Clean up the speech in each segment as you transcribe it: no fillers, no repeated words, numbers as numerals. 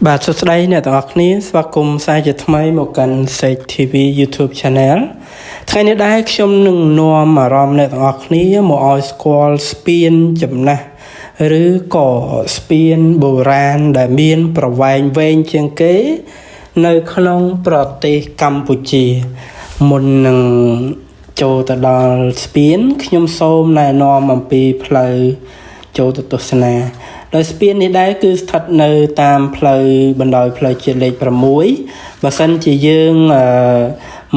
បាទសួស្តីអ្នកទាំងអស់គ្នាស្វាគមន៍សាជាថ្មីមកកាន់ Sek TV YouTube Channel ថ្ងៃនេះដែរខ្ញុំនឹងនាំអារម្មណ៍អ្នកទាំងអស់គ្នាមកឲ្យស្គាល់ស្ពានចំណាស់ឬក៏ស្ពានបុរាណដែលមានប្រវែងវែងជាងគេ នៅក្នុងប្រទេសកម្ពុជាមុននឹងចូលទៅដល់ស្ពានខ្ញុំសូមណែនាំអំពីផ្លូវចូលទៅទស្សនាដោយស្ពាននេះដែរគឺស្ថិតនៅតាមផ្លូវបណ្ដោយផ្លូវជាតិលេខ6បើសិនជាយើង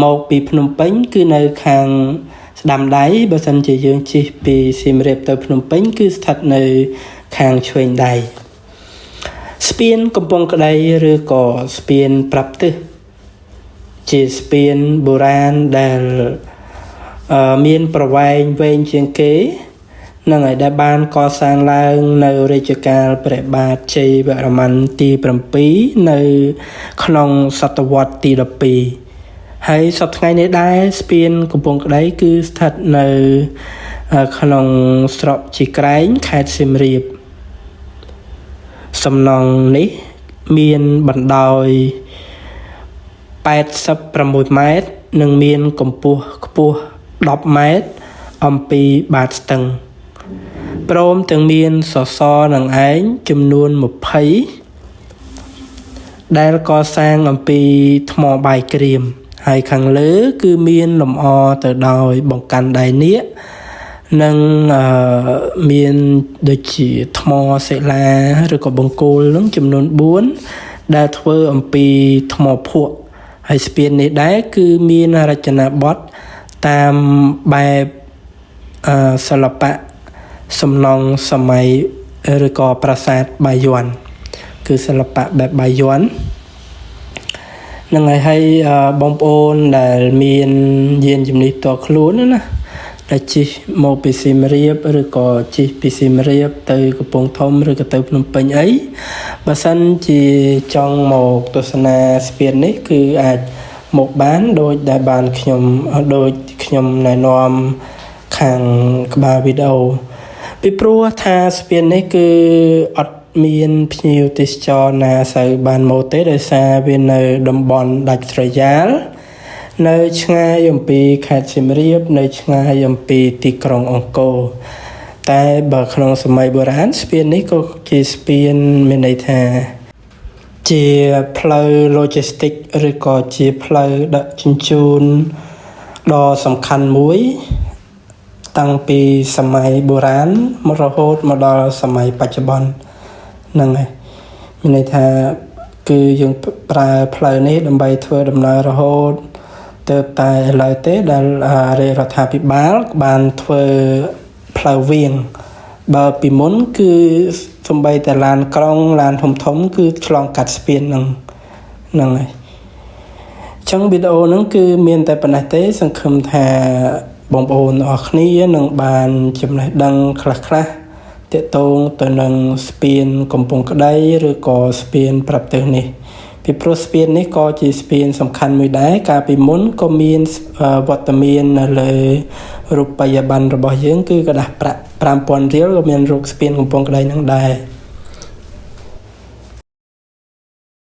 មកពីភ្នំពេញគឺនៅខាងស្ដាំដៃបើសិនជាយើងជិះពីសៀមរាបទៅភ្នំពេញគឺស្ថិតនៅខាងឆ្វេងដៃ ស្ពានកំពង់ក្តីឬក៏ស្ពានប្រាប់ទិសជាស្ពានបុរាណដែលមានប្រវែងវែងជាងគេនឹងហើយដែលបានកសាងឡើងនៅរជ្ជកាលព្រះបាទជ័យវរ្ម័នទី7នៅក្នុងសតវត្សទី12ហើយសប្តាហ៍ថ្ងៃនេះដែរស្ពានកំពង់ក្តីគឺស្ថិតនៅក្នុងស្រុកជីក្រែងខេត្តសៀមរាប សំណង់នេះមានបណ្ដោយ86ម៉ែត្រនិងមានកម្ពស់ខ្ពស់10ម៉ែត្រអំពីបាតស្ទឹងព្រមទាំងមានសសរនឹងឯងចំនួន20ដែលកសាងអំពីថ្មបាយក្រៀមហើយខាងលើគឺមានលម្អទៅដោយបង្កាន់ដៃនាគនិងមានដូចជាថ្មសិលាឬក៏បង្គោលនឹងចំនួន4ដែលធ្វើអំពីថ្មភក់ហើយស្ពាននេះដែរគឺមានរចនាបថតាមបែបសិល្បៈសំណង់សម័យឬក៏ប្រាសាទបាយ័នគឺសិល្បៈបែបបាយ័ននឹងហើយបងប្អូនដែលមានយានជំនិះផ្ទាល់ខ្លួនណាដែលជិះមកពីសៀមរាបឬក៏ជិះពីសៀមរាបទៅកំពង់ធំឬក៏ទៅភ្នំពេញអីបើសិនជាចង់មកទស្សនាស្ពាននេះគឺអាចមកបានដោយដែលបានខ្ញុំដូចខ្ញុំណែនាំខាងក្បាលវីដេអូពីព្រោះថាស្ពាននេះគឺអត់មានភ្ញៀវទេសចរណាសូវបានមកទេដោយសារវានៅតំបន់ដាច់ស្រយាលនៅឆ្ងាយអំពីខេត្តសៀមរាបនៅឆ្ងាយអំពីទីក្រុងអង្គរតែបើក្នុងសម័យបុរាណស្ពាននេះក៏ជាស្ពានមានន័យថាជាផ្លូវ logistic ឬក៏ជាផ្លូវដឹកជញ្ជូនដ៏សំខាន់មួយ តាំងពីសម័យបុរាណមករហូតមកដល់សម័យបច្ចុប្បន្នហ្នឹងហើយមានន័យថាគឺយើងប្រើផ្លូវនេះដើម្បីធ្វើដំណើររហូតទៅតែឥឡូវទេដែលរាជរដ្ឋាភិបាលបានធ្វើផ្លូវវាងបើពីមុនគឺសំបីតែឡានក្រុងឡានធំធំគឺឆ្លងកាត់ស្ពានហ្នឹងហ្នឹងហើយចឹងវីដេអូហ្នឹងគឺមានតែប៉ុណ្ណេះទេសង្ឃឹមថាបងប្អូនអរគ្នានឹងបានចំណេះដឹងខ្លះខ្លះទាក់ទងទៅនឹងស្ពានកំពង់ក្តីឬក៏ស្ពានប្រាប់ទិសនេះពីព្រោះស្ពាននេះក៏ជាស្ពានសំខាន់មួយដែរកាលពីមុនក៏មានវត្តមាននៅលើរូបិយប័ណ្ណរបស់យើងគឺក្រដាសប្រាក់5000រៀលក៏មានរូបស្ពានកំពង់ក្តីនឹងដែរ។